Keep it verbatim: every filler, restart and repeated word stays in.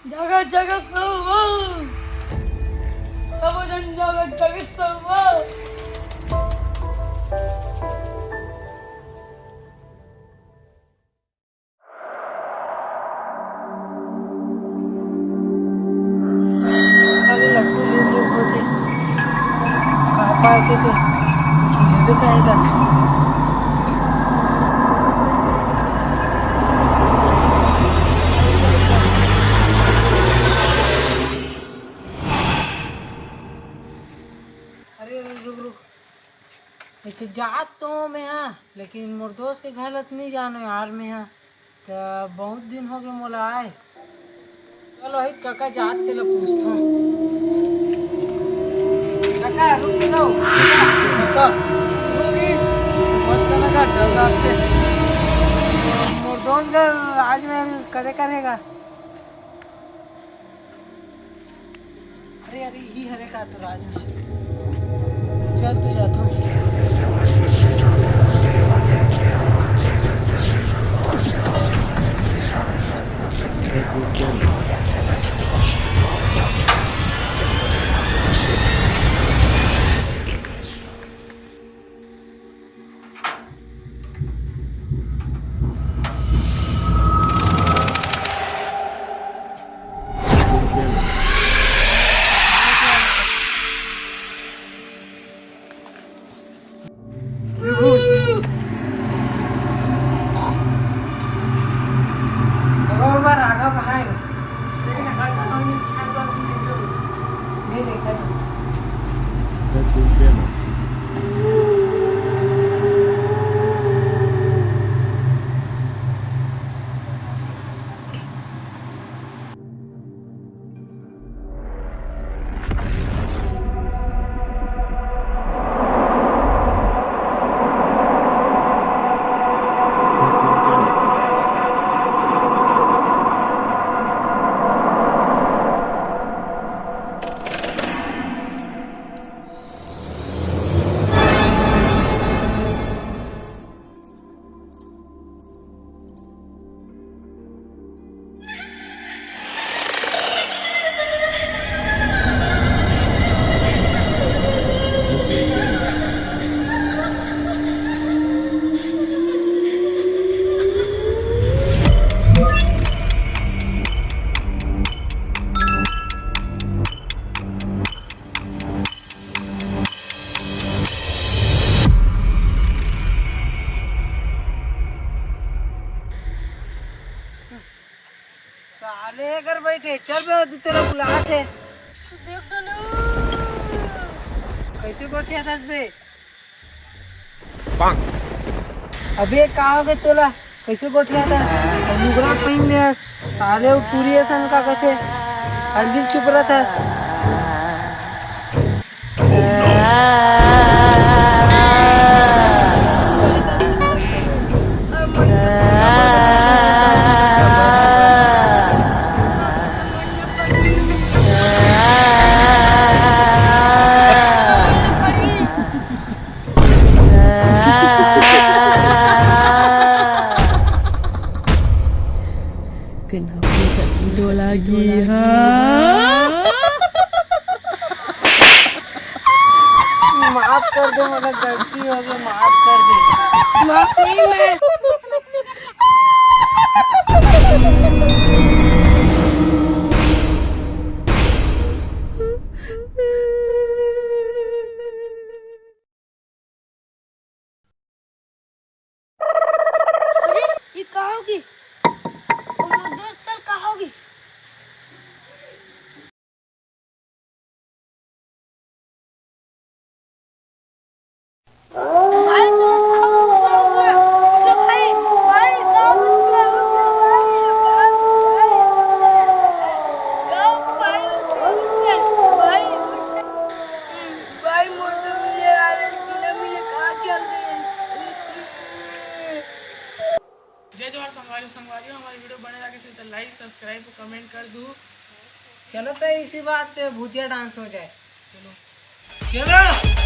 जागत, जागत, सब हो। सब झन जागत, जागत, सब हो। खाली लड्डू लिव लिव होथे। पापा के ते कुछ हेबे करेगा। अरे, अरे, रुक, रुक। ऐसे जात तो हूँ मैं, हाँ, लेकिन मोर दोस्त के घर ल तो नहीं जानो यार मैं, हाँ। त बहुत दिन हो गए मोला आए। चलो, हित काका जात के ल पूछथों। काका, रुक के जाओ। काका, रुक के। मत करना का, डर लागथे। मोर दोस्त घर राजमहल कदे करेगा? अरे, अरे, इही हरे का तो राजमहल। चल, तू जाथो। साले कर बैठे, चल बे, ओदे तेला बुलात हे। देख डलू। कैसे गोठियाथस बे? अबे का होगे तोला? कैसे गोठियाथस? अउ लुगरा पहिन ले हस। साले वो टूरी असन का कथे? हर दिन चुप रहथस। डोला गी हा। माफ कर दे, मोला गलती हो गई, माफ कर दे। माफ नहीं मैं। अरे, ये का होगी? ओ मोर दोस्त ल का होगी? भाई, तोला का होगी? उठ ना, उठ ना। उठ ना भाई, भाई, का होगी? उठ ना, उठ ना भाई, का होगी? का होगी भाई? उठ ना, उठ ना भाई, उठ ना। भाई, मोर से मिले आ रहे, बिना मिले कहाँ चल दे? जय जोहार संगवारी, संगवारी, हमारी वीडियो बने लागे से तो like, subscribe, comment कर दू। चलो तो इसी बात पे भूतिया डांस हो जाए। चलो। चलो।